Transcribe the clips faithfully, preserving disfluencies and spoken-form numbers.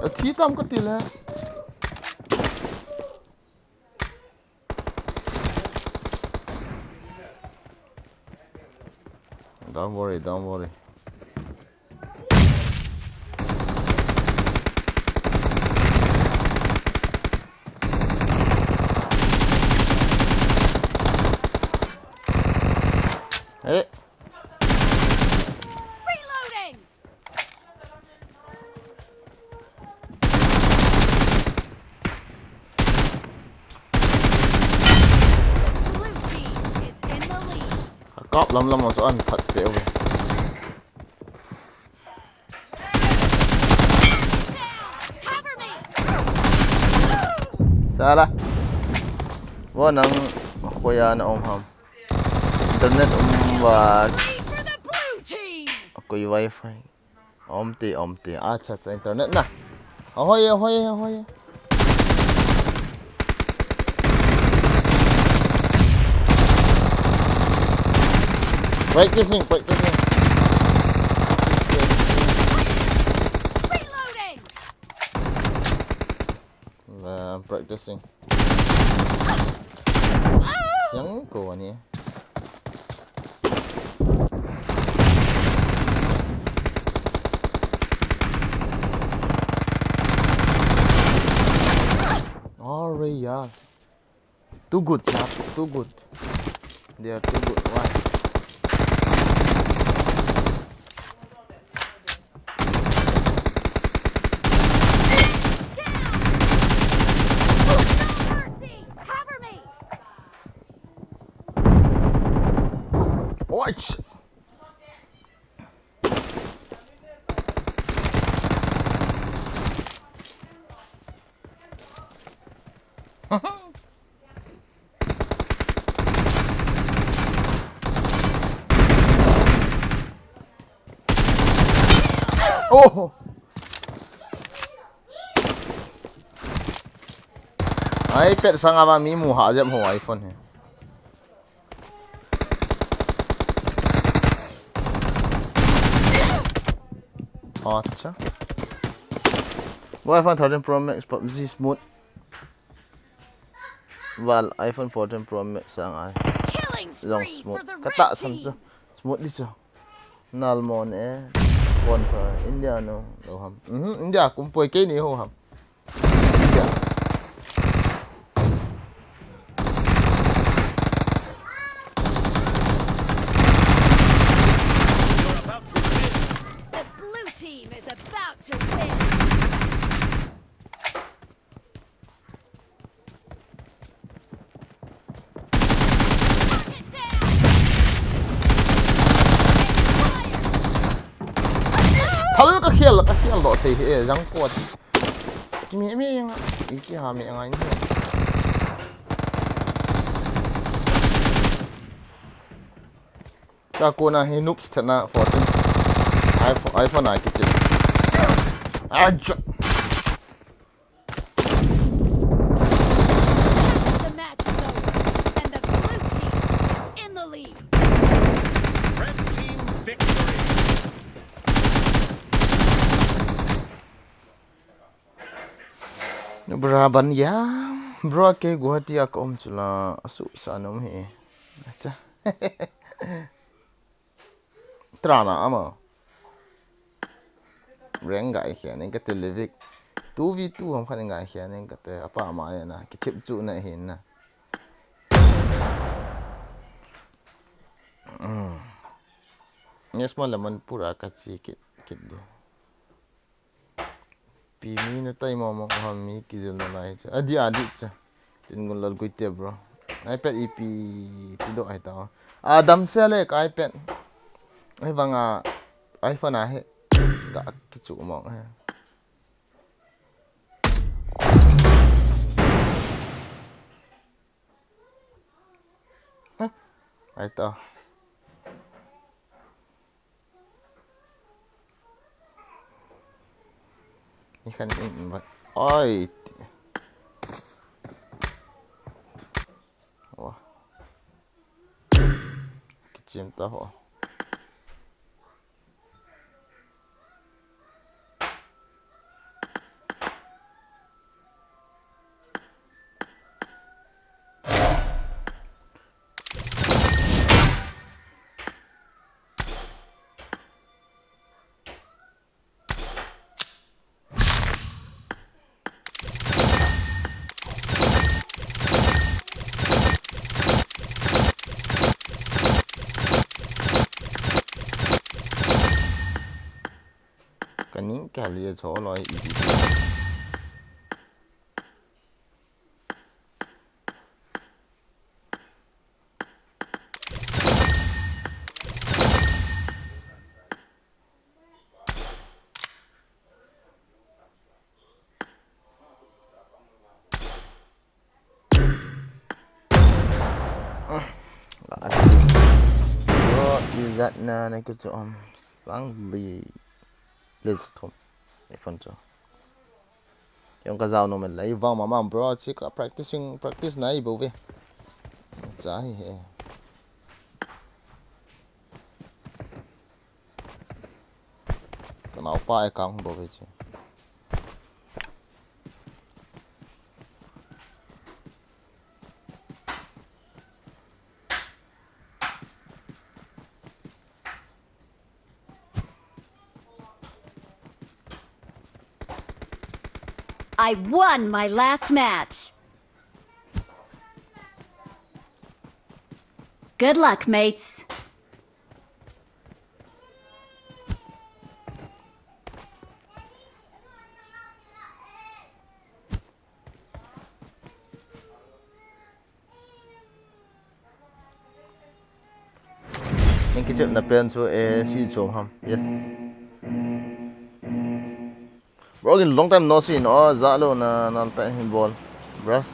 Athi tam kati le. Don't worry, don't worry. Hey. Reloading. Blue team is in the lead. Kap lam lam a chu an that pe uve. Cover me. Sala. Vo nang koya na um ham. Internet um va. Three for the blue team. Koi wifi. Om te, om te. Acha, acha, internet na. Ahoy, ahoy, ahoy. Practicing, practicing. Reloading. Uh, I'm practicing. Yang ko ani. Are yaar. Too good, yaar. Too good. They are too good. Why? Watch. Oh! iPad sanga va mi mu ha jep ho iPhone hi. Acha. Vo iPhone thirteen Pro Max PUBG smooth. Val iPhone fourteen Pro Max sang ai. Killing spree for the red team. Kata sam chu. Smooth di chu. Nalmon e. Bon tho. India no. Lo ham. Mhm, India kum poi kei ni ho ham. India. The blue team is about to win. Thal ka khel, ka khel doh thei hi, eh, jang ko. Ki mi, mi nga, i ki ha mi nga ni. Ka kona hi noobs thena fourteen. iPhone, iPhone a kichi. Acha. The match is over, and the blue team is in the lead. Red team victory. Bra ban ya. Bra ke Guwahati a ka um chula asu sa nom hi. Acha. Trana ama. Reng ngai khia ning kate Livik. Two v two ham khat ngai khia ning kate apa ma ya na. Kithip chu na hin na. Mm. Yes, ma lemon pura ka chi kit, kit di. Pi mi na tai mo mo ha mi kijil na lai cha. Adi adi cha. Tin gun lal gui te bro. iPad ipi, ipi do ai ta. Adam se le ka iPad. Ai vanga iPhone a he. Ga kichu mo he. Ai ta. Ni khan in ba. Oi. Wa. Kichim ta ho. Kali cho lo i di. Bro, izat na na kichu om sang li. Let's thom. Iphone chu. Yung ka zao no men lai vang mama bro, chi ka practicing, practice na i bo ve. Cha hi he. Ka nao pa e kang bo ve chi. I won my last match. Good luck, mates. Ning kichep na pen chu e si chom ham. Yes. Bro, in long time no see no. Za lo na na ta hin bol. Rush,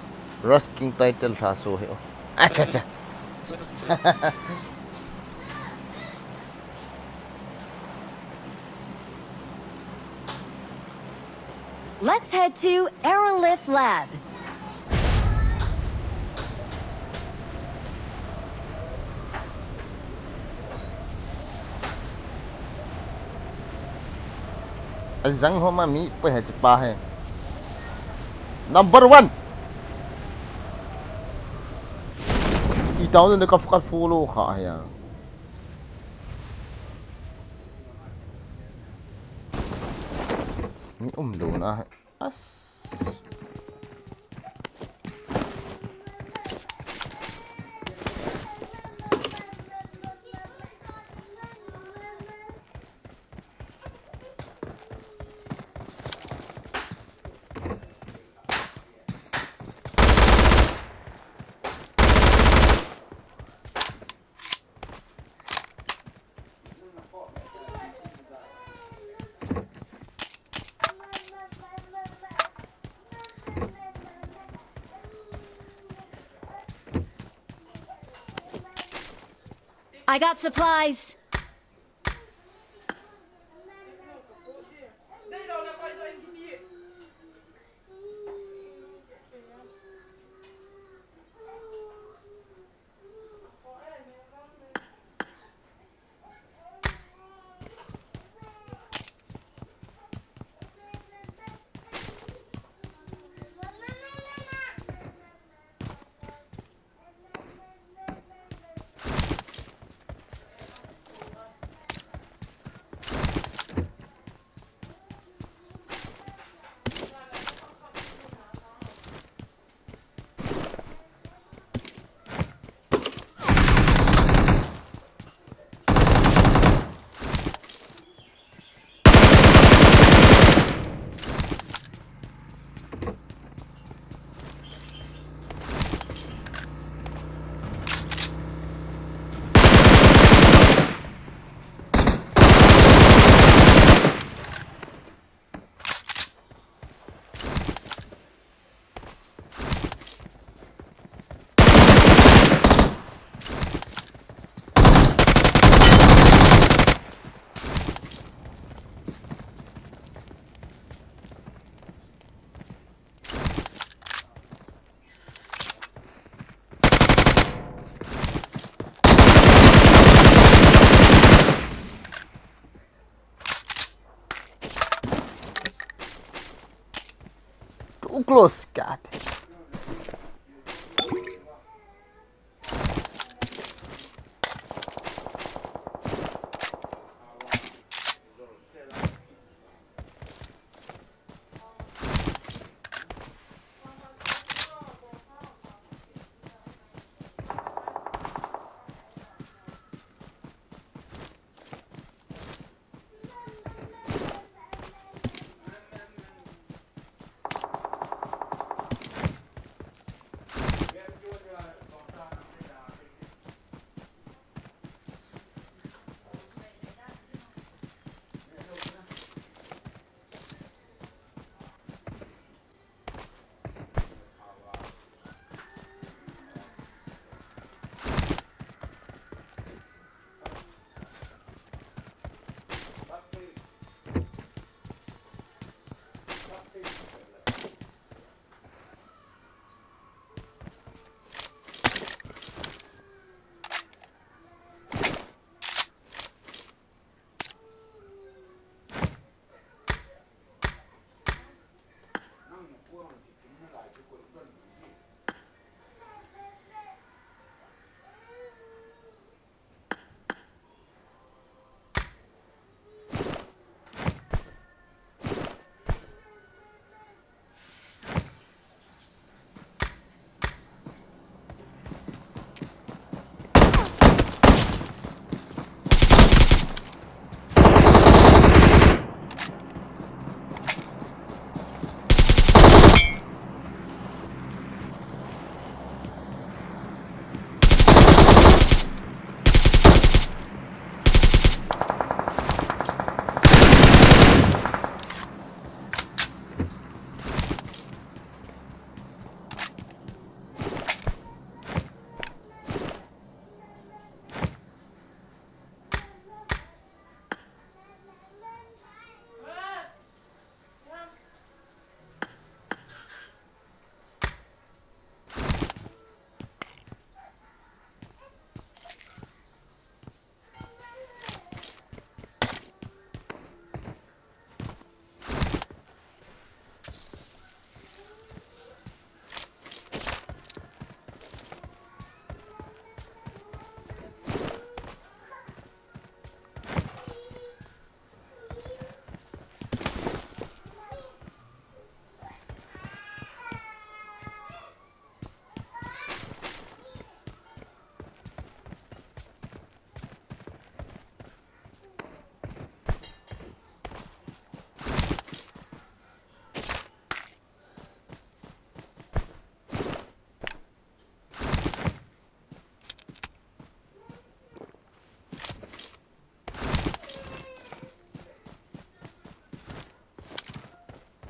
Rush King title tha so he. Acha acha. Let's head to Aerolith Lab. Azang homa mi pa he pa he. Number one. I taun de ka fuka fulo kha ya. Mi um lo na. As. I got supplies. Too close, God.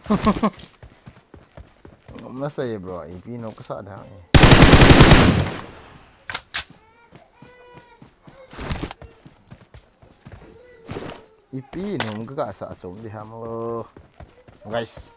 Ngam na sei bro, ipi nom kasa da. Ipi nom kasa chom di ham o. Guys.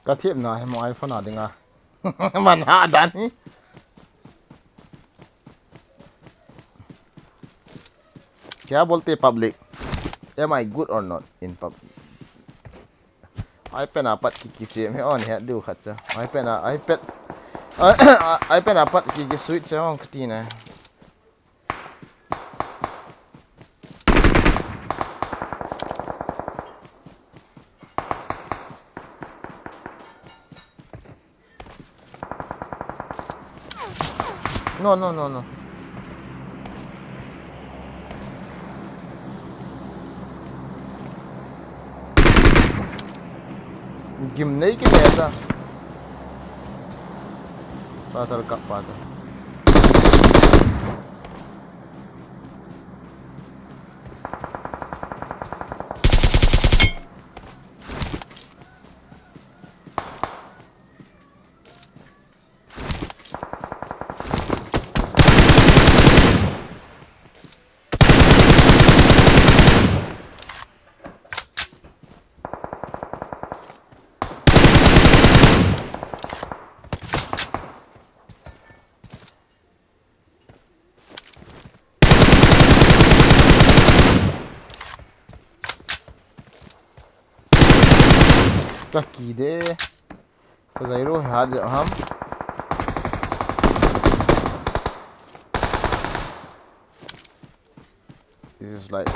Ka thepna hi mo iPhone a dinga. Man ha dan hi. Kya bolte public? Am I good or not in pub? iPad apat ki, kichem he on he du khat cha. iPad a, iPad. iPad apat ki, ki switch he on kati na. No, no, no, no. Gim nei ki ne ta. Patal kap patal. Ka ki de. Ka zai ro ha ja ham. This is like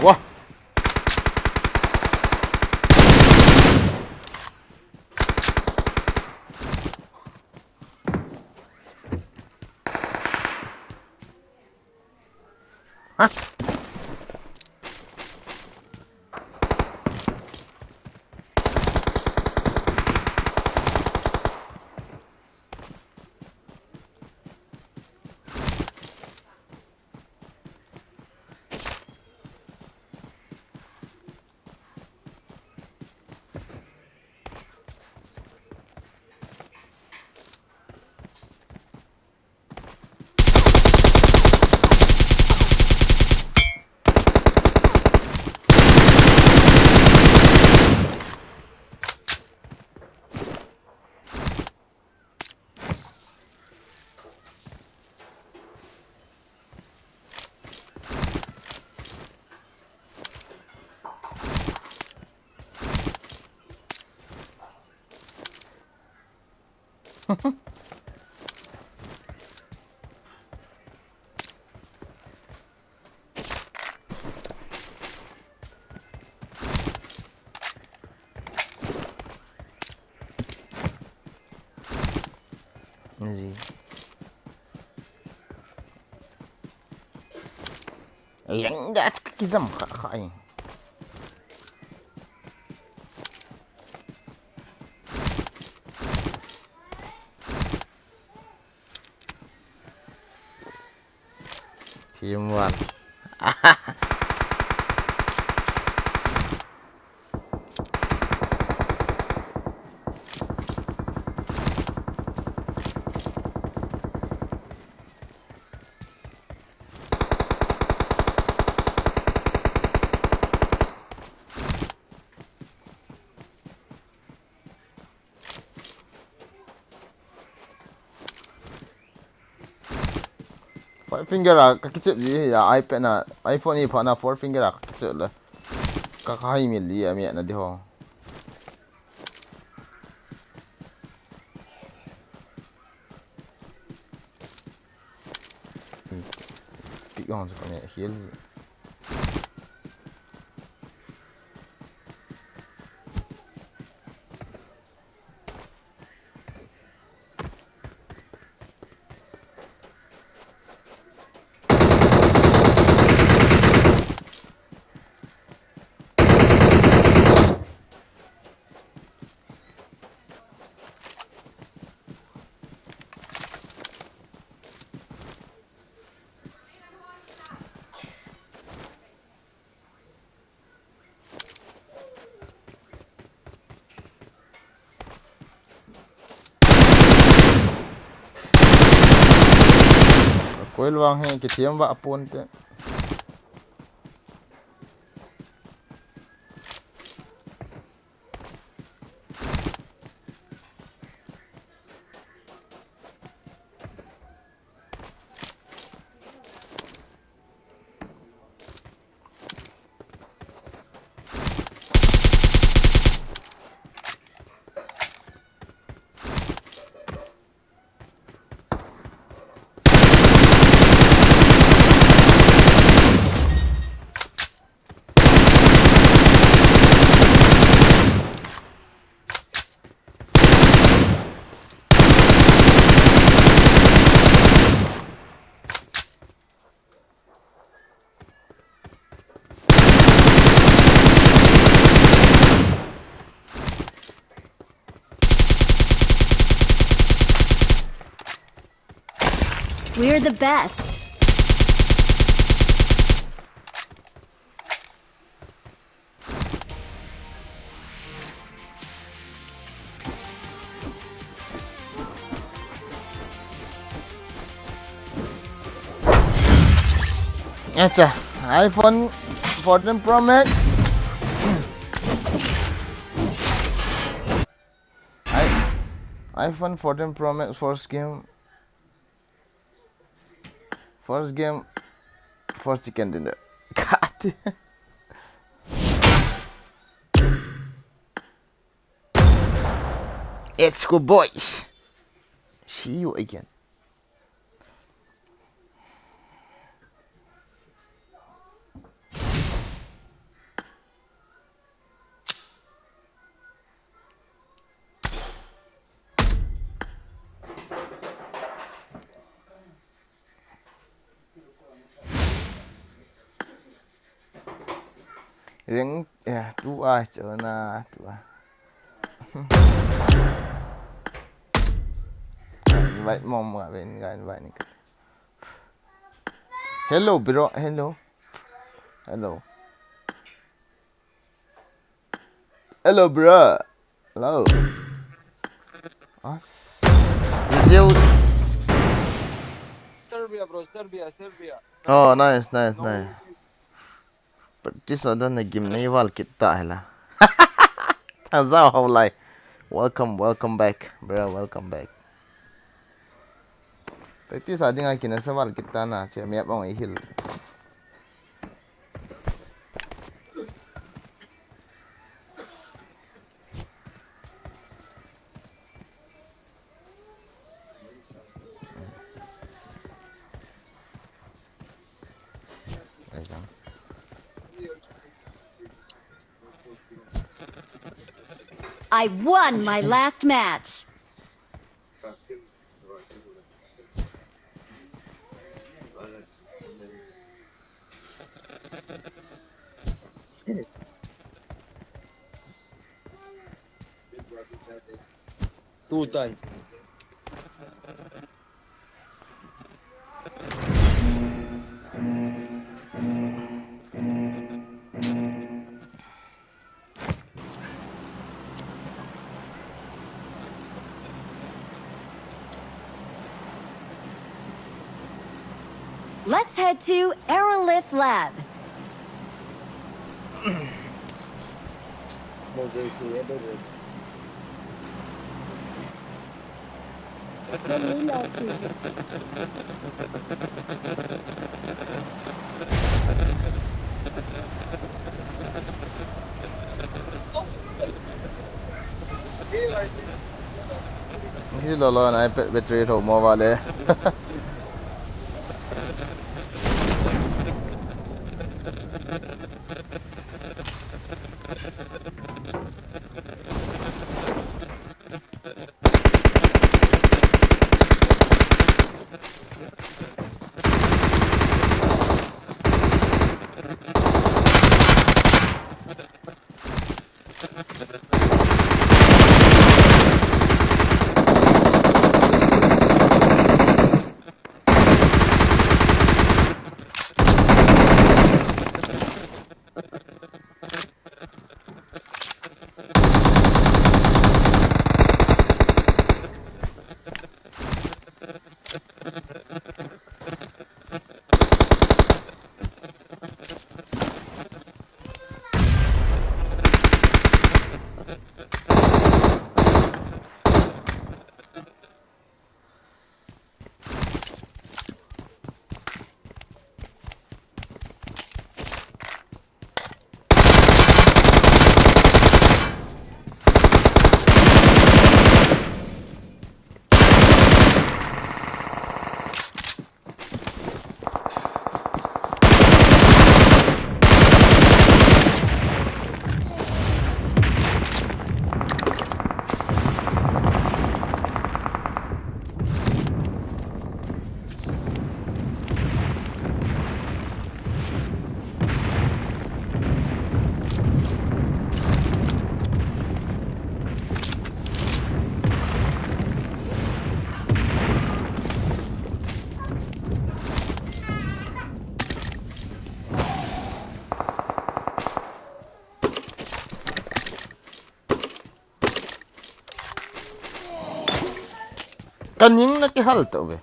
Wah. Hah? Ji. Yang da ka kijam kha kha ai. Team one. Five finger a ka kichep ji hi a, iPad na, iPhone hi pha na four finger a ka kichep le. Ka khai mi li a mi na di ho. Pick on sa kami hill. Koi luang hi kithiam va apun te. We're the best. Acha, iPhone fourteen Pro Max. I, iPhone fourteen Pro Max first game. First game, first chicken dinner. God. Let's go, boys. See you again. Ring, eh, tu ai, chona, tu ai. Invite mo mo, invite ni. Hello, bro. Hello. Hello. Hello, bro. Hello. As. Video. Serbia, bro. Serbia, Serbia. Oh, nice, nice, nice. Practice a don na game nei val kit ta hela. Thazao hao lai. Welcome, welcome back, bro. Welcome back. Practice a dinga kina sa val kit ta na, che map ong i hil. I won my last match. Two ton. Let's head to Aerolith Lab. Hi lo lo, na iPad battery lho mo vale. Ka ning na kihal tauve.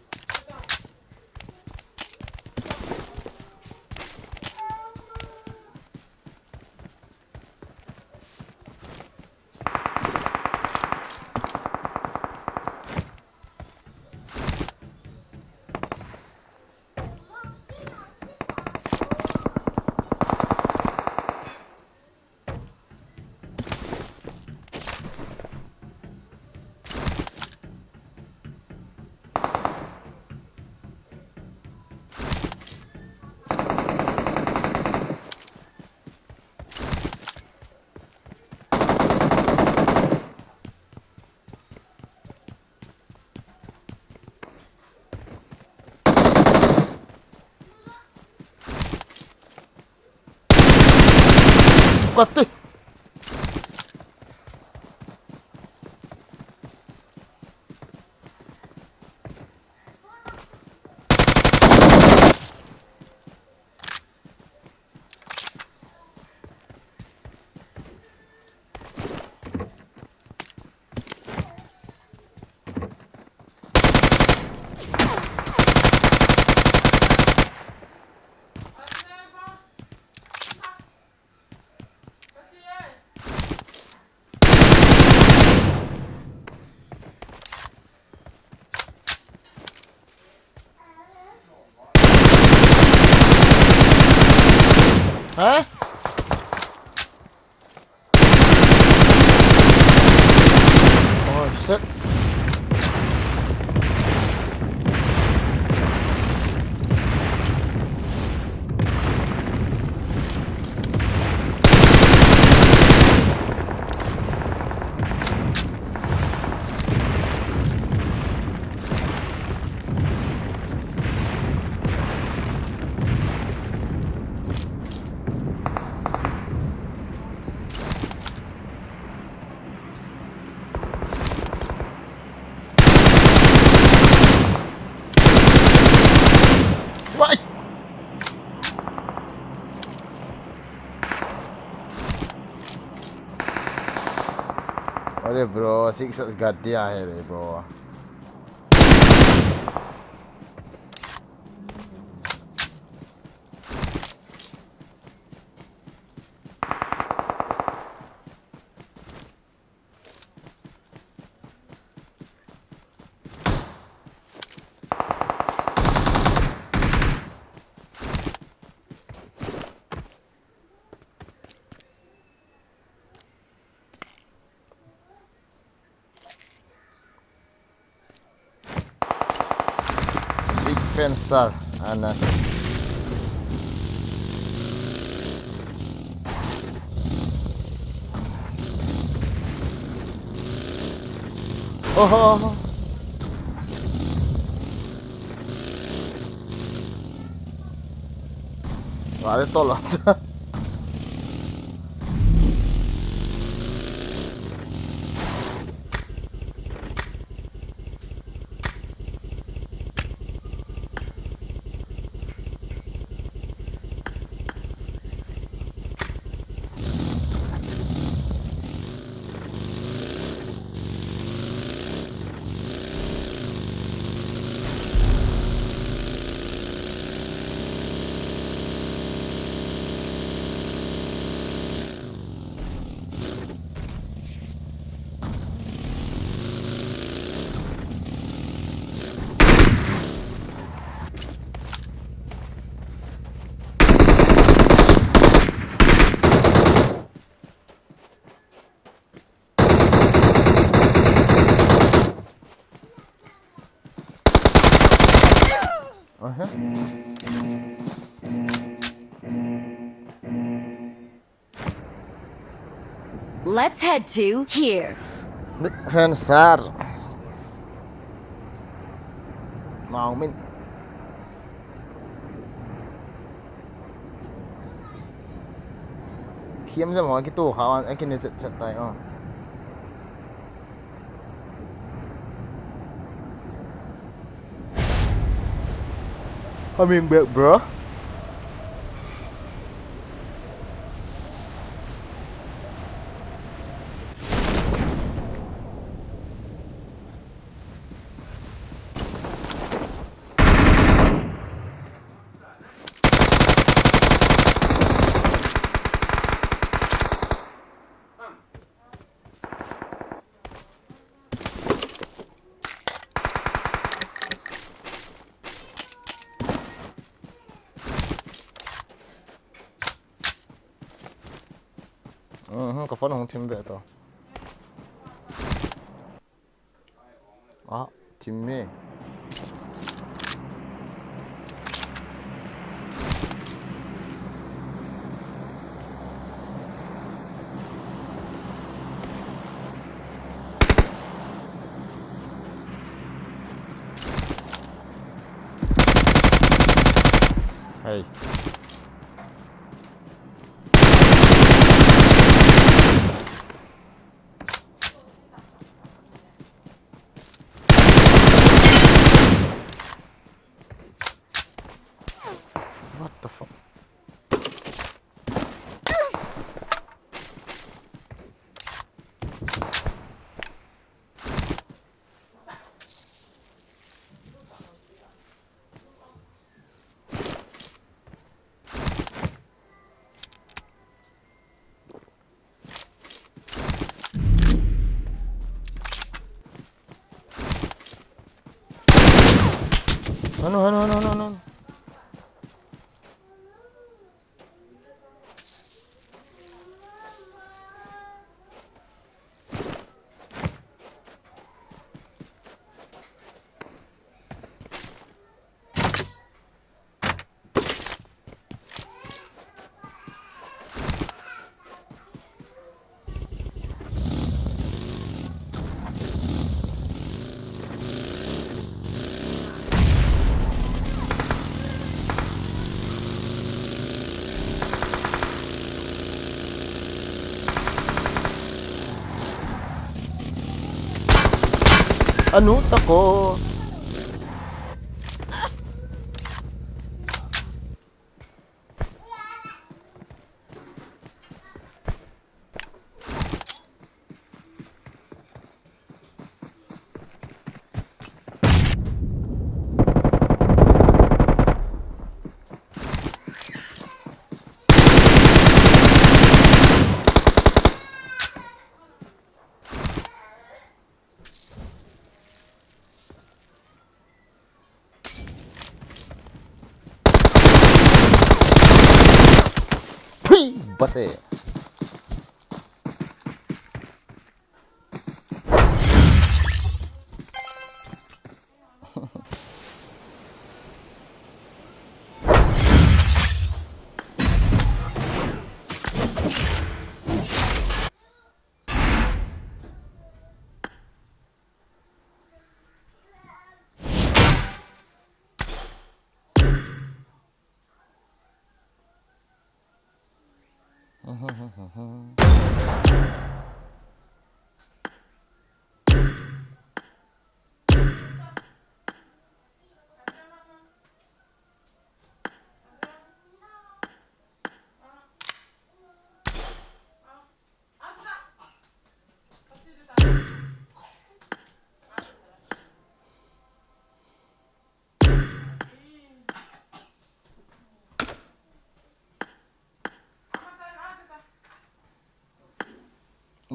Kati. Hah? Oh, shit. अरे bro, six shot got दिया है रे bro. Big fan sir, Anas. Oho, oho. Vale, tolo. Aha. Let's head to here. Fan sir. Mau min. Thiam jam ho kitu kha wan, akin ne chat chat tai o. Coming back, bro. Uhum, ka phone hung thim ve to. Ah, thim me. Hey. What the fuck? Hanu, hanu, hanu, hanu, hanu. Anu tako. Pate.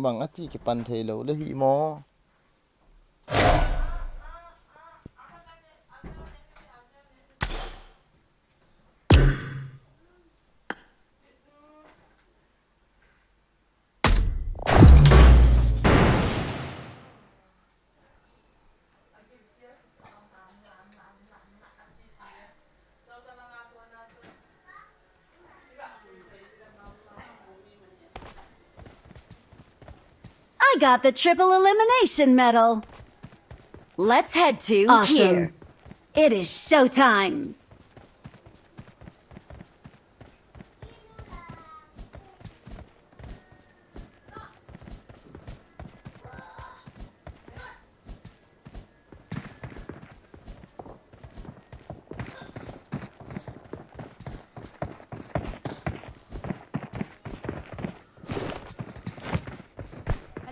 Bang ati kipan thei lou le hi mo. I got the triple elimination medal. Let's head to Awesome. Here. It is showtime.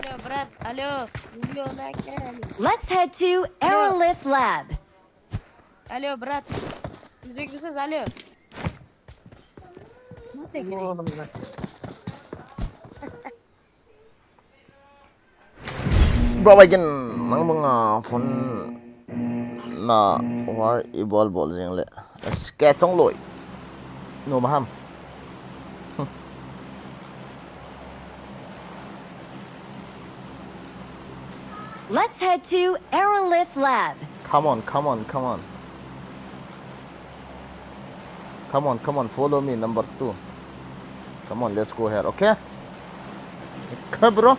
Алло, брат, алло. Алло, like, алло. Let's head to Hello. Aerolith Lab. Алло, брат. Узбекистан, алло. Смотри, говорит. Bro, again, nang banga phone na war i bol bol jing le. Let's get on loi. No maham. Let's head to Aerolith Lab. Come on, come on, come on. Come on, come on, follow me, number two. Come on, let's go here, okay? Okay, bro.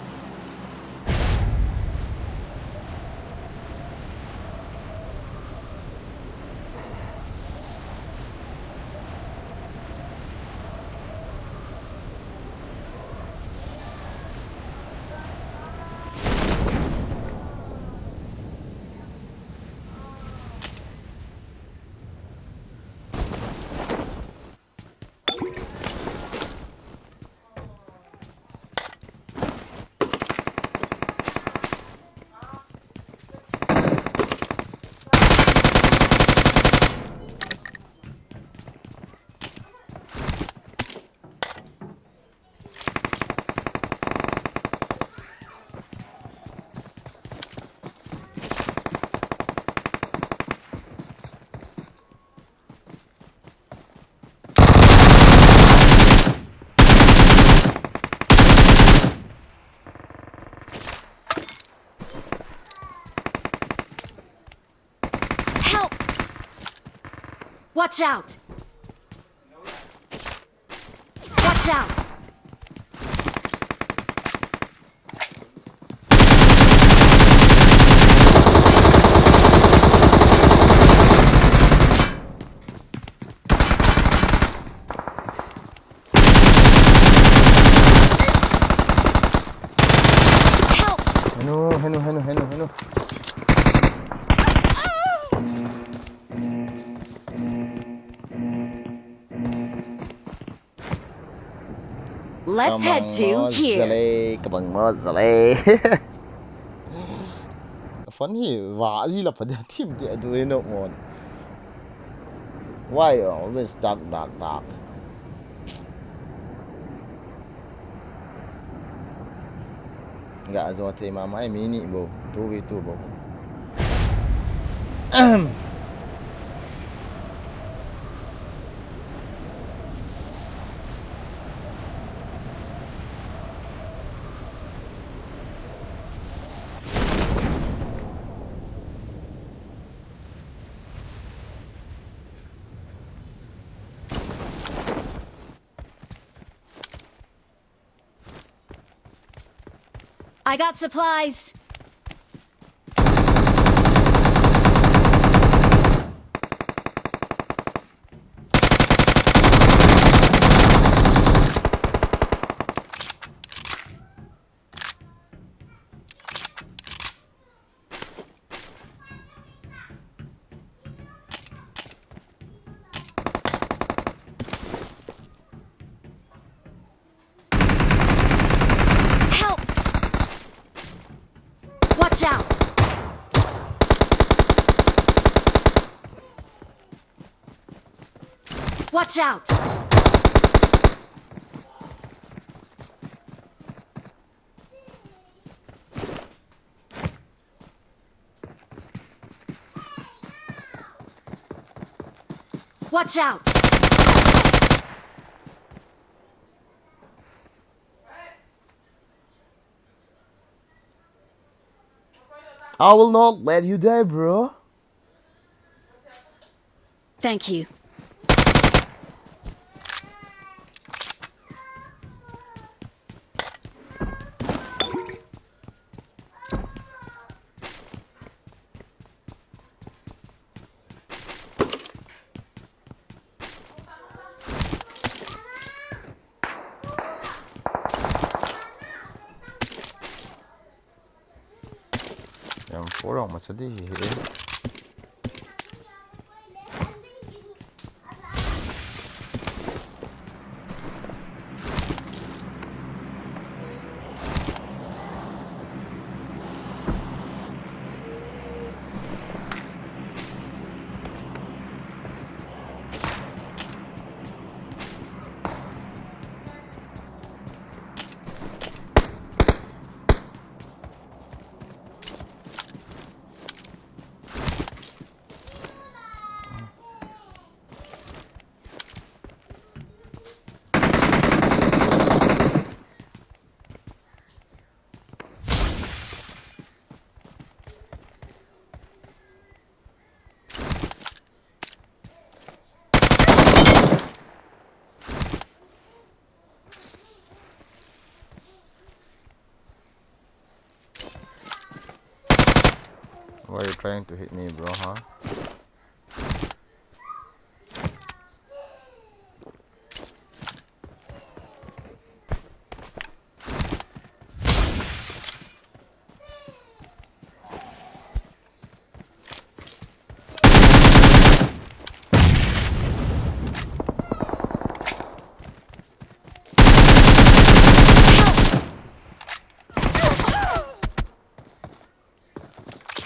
Help! Watch out! Watch out! Help! Henu, henu, henu, henu, henu. Let's head to here. Kabang mo zale, kabang mo zale. Phone hi va ji la pa dia thim dia du eno mon. Why always dark, dark, dark? Ga zo thei mama, mi ni bou, two v two bou. Ahem. I got supplies. Help! Watch out! Watch out! Watch out! I will not let you die, bro. Thank you. Yang four ang masa di hi. Why are you trying to hit me, bro, huh?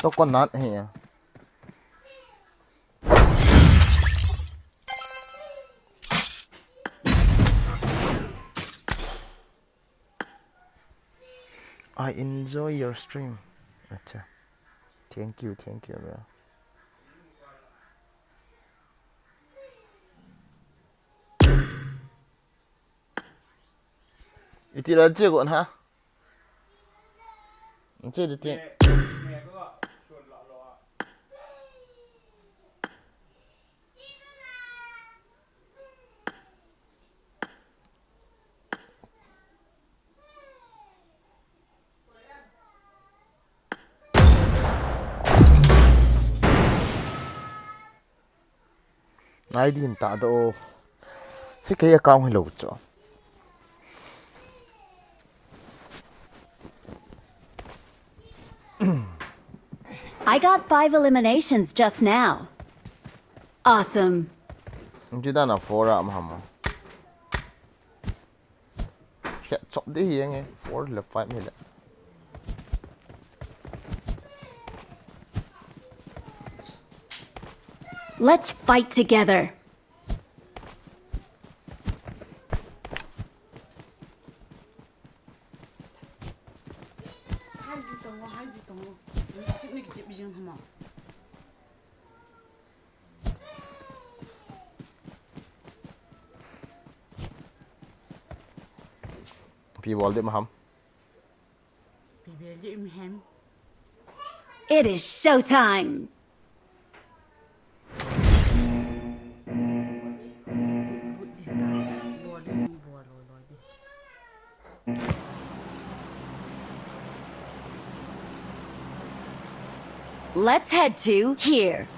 To kon nat hi. I enjoy your stream. Acha. Thank you, thank you, bro. Iti la che kon ha. Che di ti. Ngai din ta do. Si kei account hi lo cho. I got five eliminations just now. Awesome. Nji dana four a ma hamo. Khet chop di hi nge, four le five hi le. Let's fight together. Hai ji tong, hai ji tong. Ni chip ni chip jing hama. Pi bol de maham. Pi bol de maham. It is showtime. Bol de ta, bol de ni bol lo lo de. Let's head to here.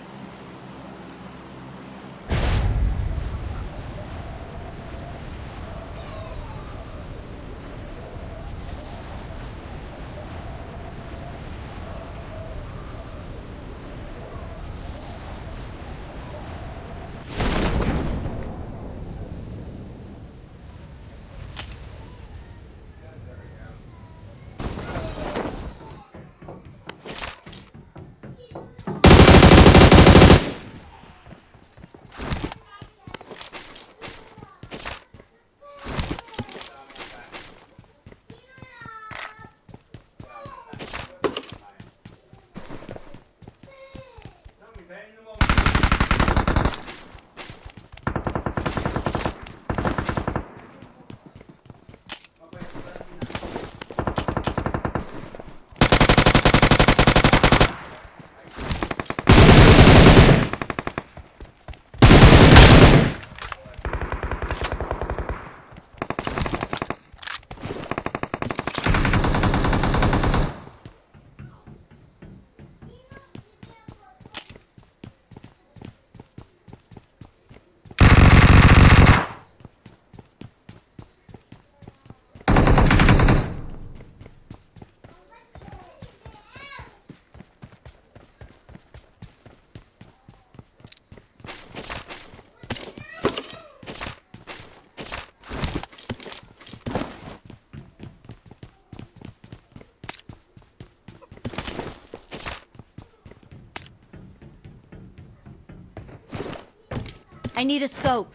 I need a scope.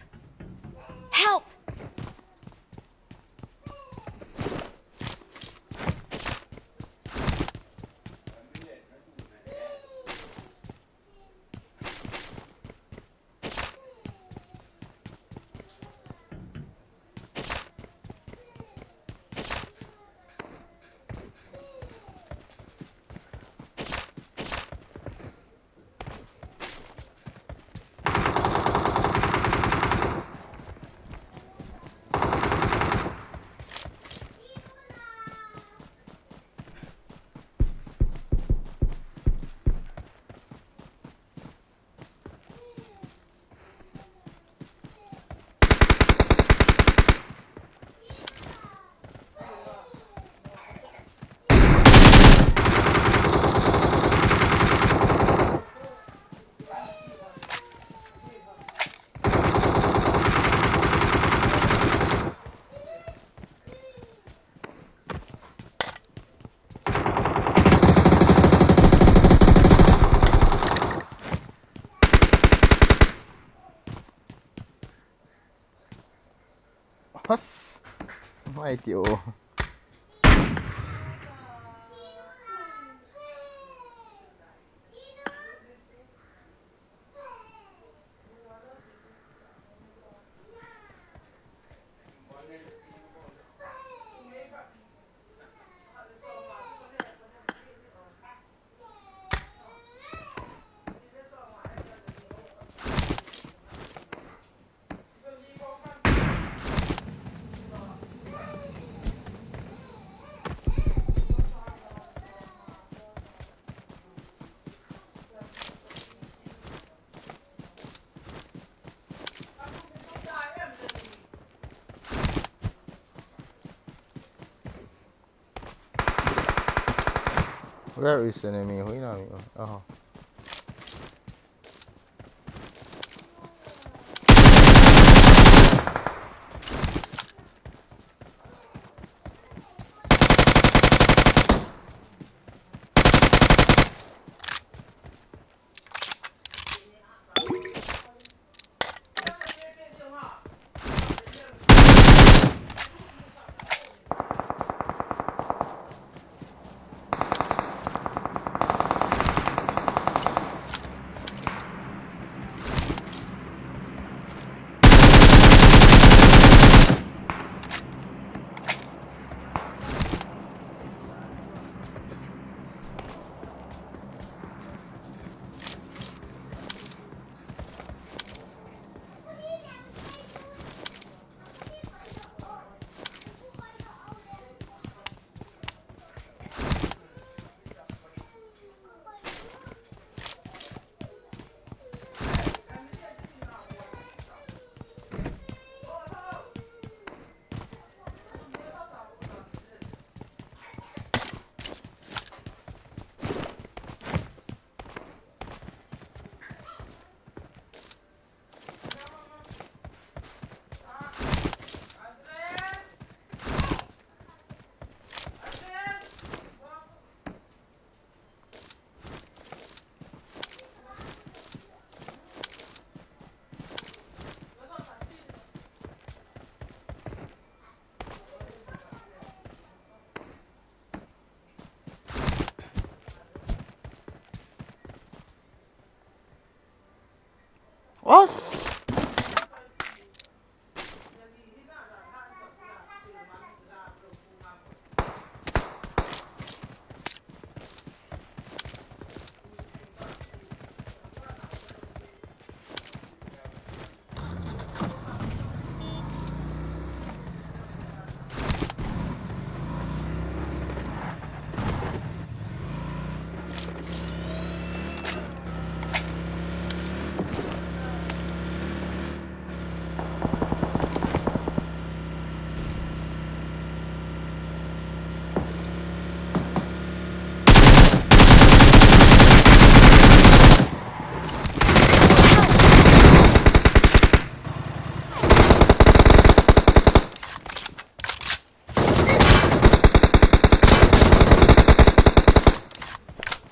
Help! Hos. Mai ti o. Where is enemy? Hui na mi. Oh. Os!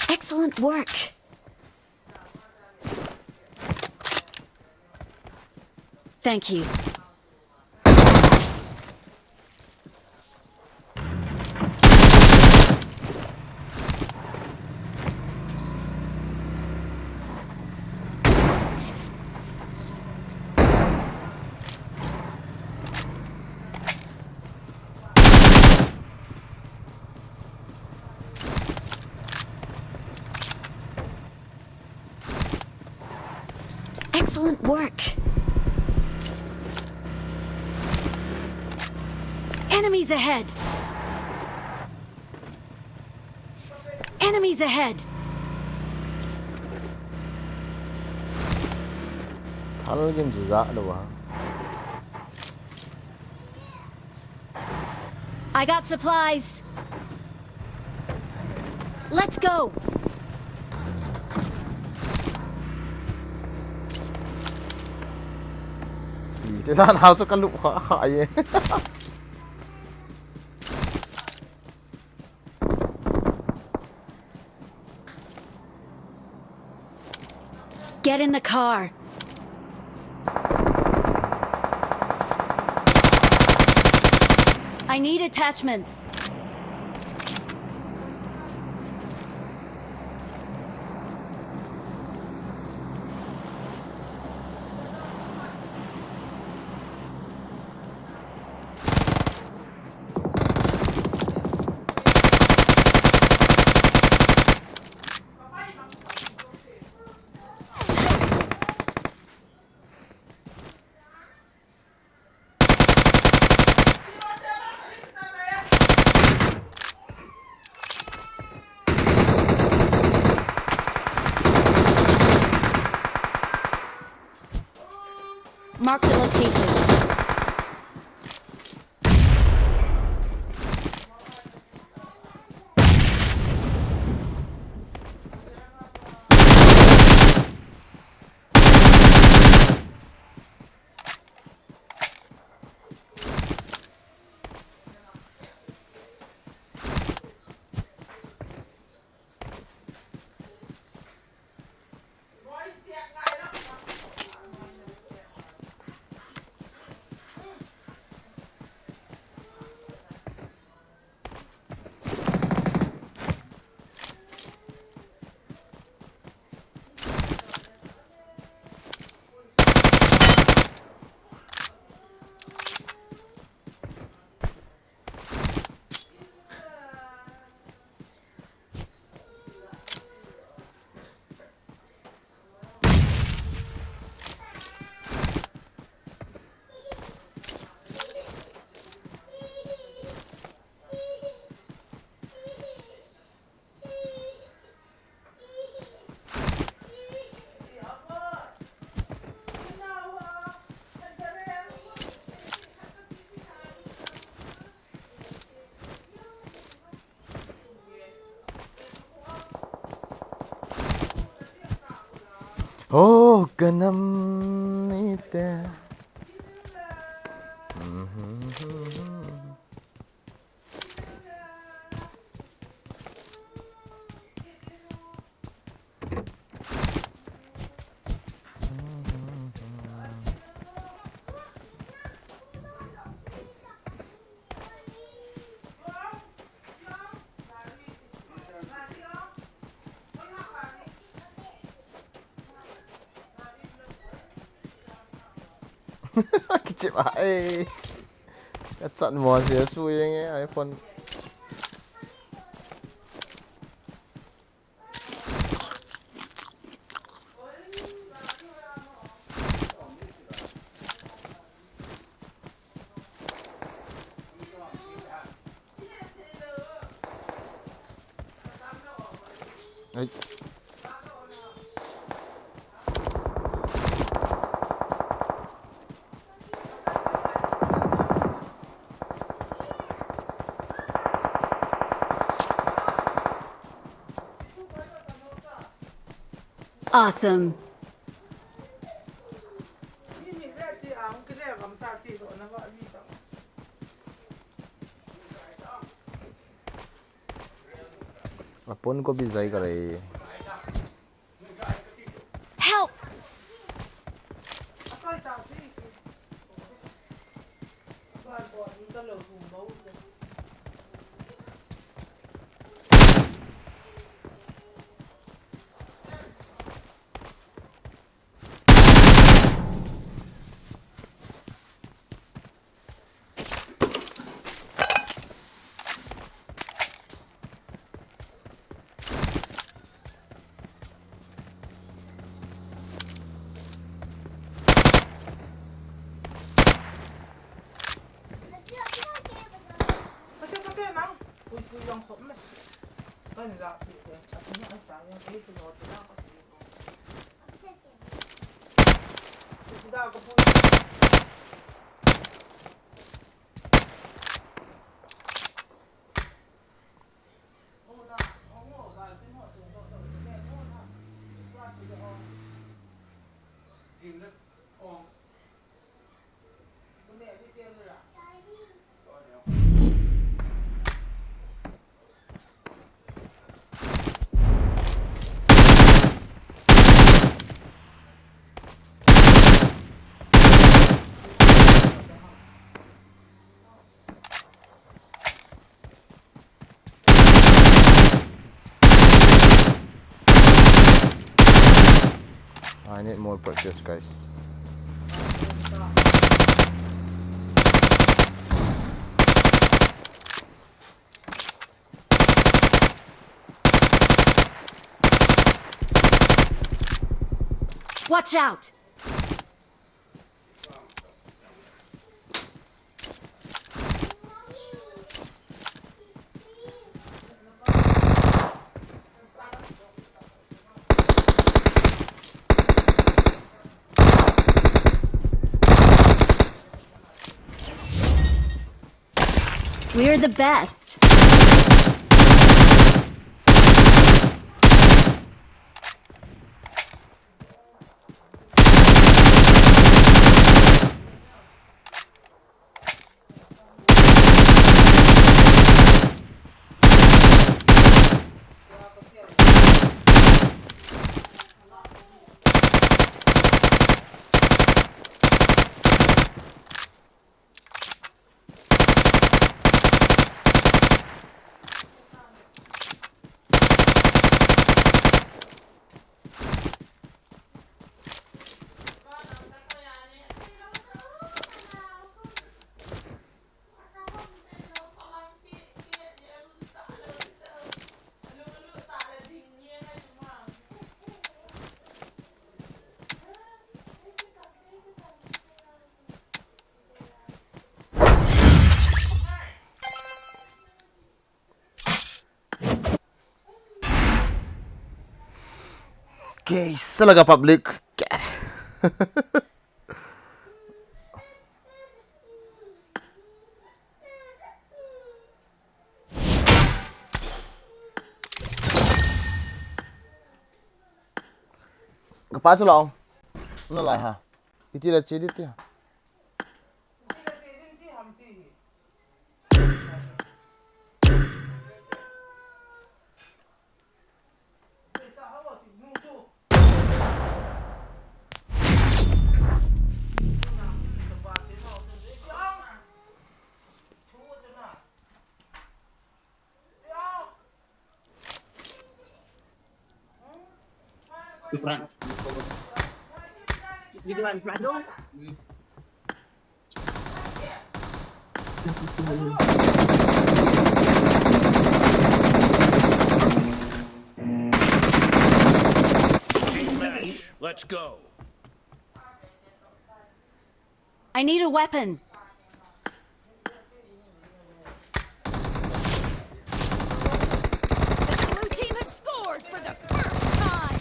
Excellent work. Thank you. Excellent work. Enemies ahead. Enemies ahead. Thal gin ju ja lo ha. I got supplies. Let's go. Ti te dan hal chu ka lup kha kha ye. Get in the car. I need attachments. Mark the location. Oh, kanam ite. Kichep a, eh. Kachat mo sia su yeng e, iPhone. Ai. Awesome. Apun ko bijai ka rei. Help! I need more practice, guys. Watch out! We're the best. Okay, salaga public. Kapa chu lao. Na lai ha. Iti la che di ti. Team match. Let's go. I need a weapon. The blue team has scored for the first time.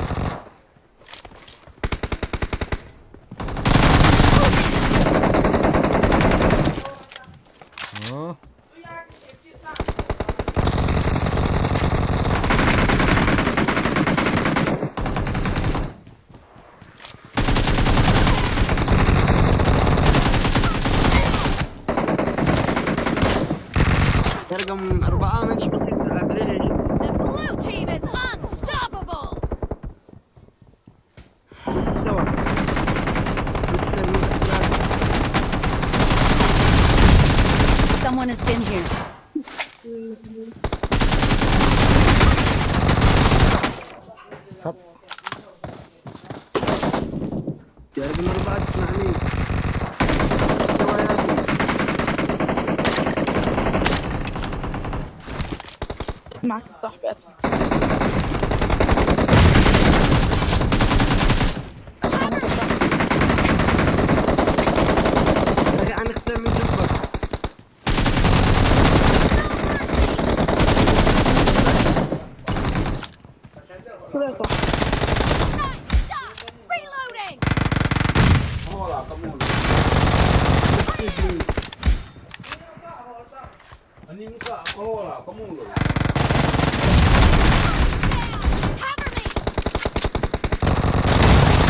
يا رقم أربعة من شبكة الأبريش. The blue team is unstoppable. سوا. Someone has been here. Sat. يا رقم أربعة، اسمعني. سوا يا أخي. اسمعك صاحبي، اسمع. أنا أختار من جنبك. Nice shot! Reloading! Cover me!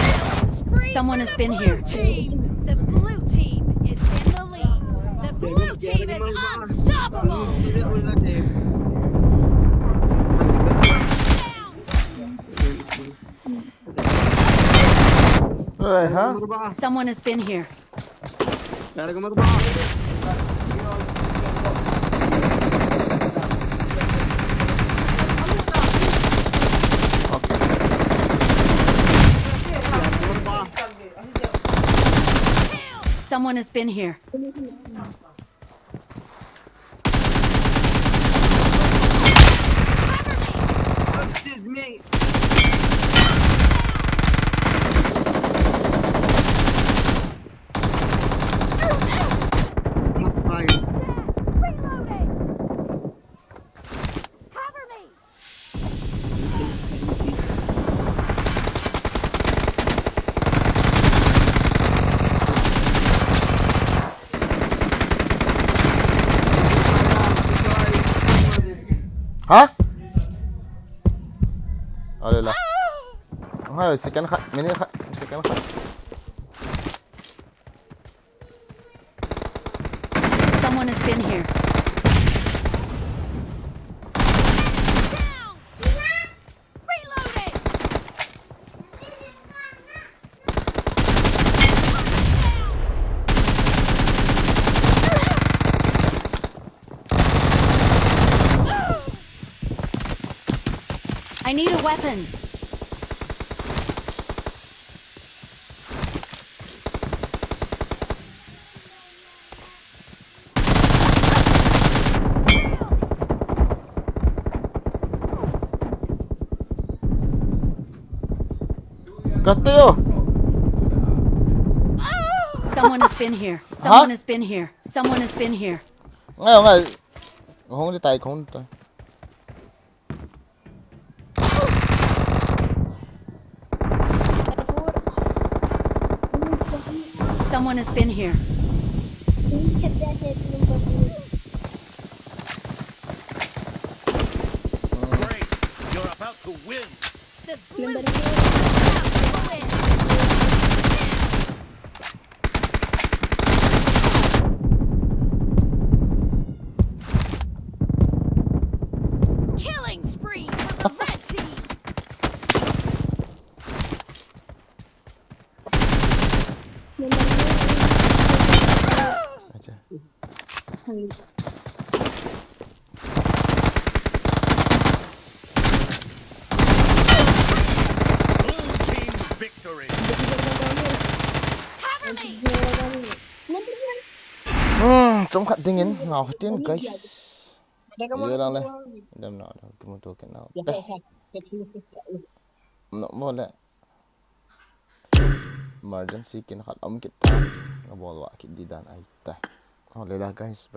Killing spree Someone for has the been blue here. Team. The blue team is in the lead. The blue team is unstoppable. Down. Oi, ha? Someone has been here. Someone has been here. Excuse me. Not fine. Reloading. Cover me. Ha? Alala. Ang hayo, second khat, minute khat, second khat. Someone has been here. Reloading! I need a weapon. Kate o. Someone has been here. Someone has been here. Someone has been here. Ngai, ngai. Hong di tai, hong di tai. Someone has been here. Great. You're about to win. The blue team is about to win. Killing spree for the red team. Acha. Blue team victory. Cover me. Hmm, Chomkhat dingin ngau hitin, guys. Ye lang le. Dem na da kimuto kit nau te. No mo le. Emergency kin khat um kit ta. Ngabol va kit di dan ahi ta. Ho le da, guys.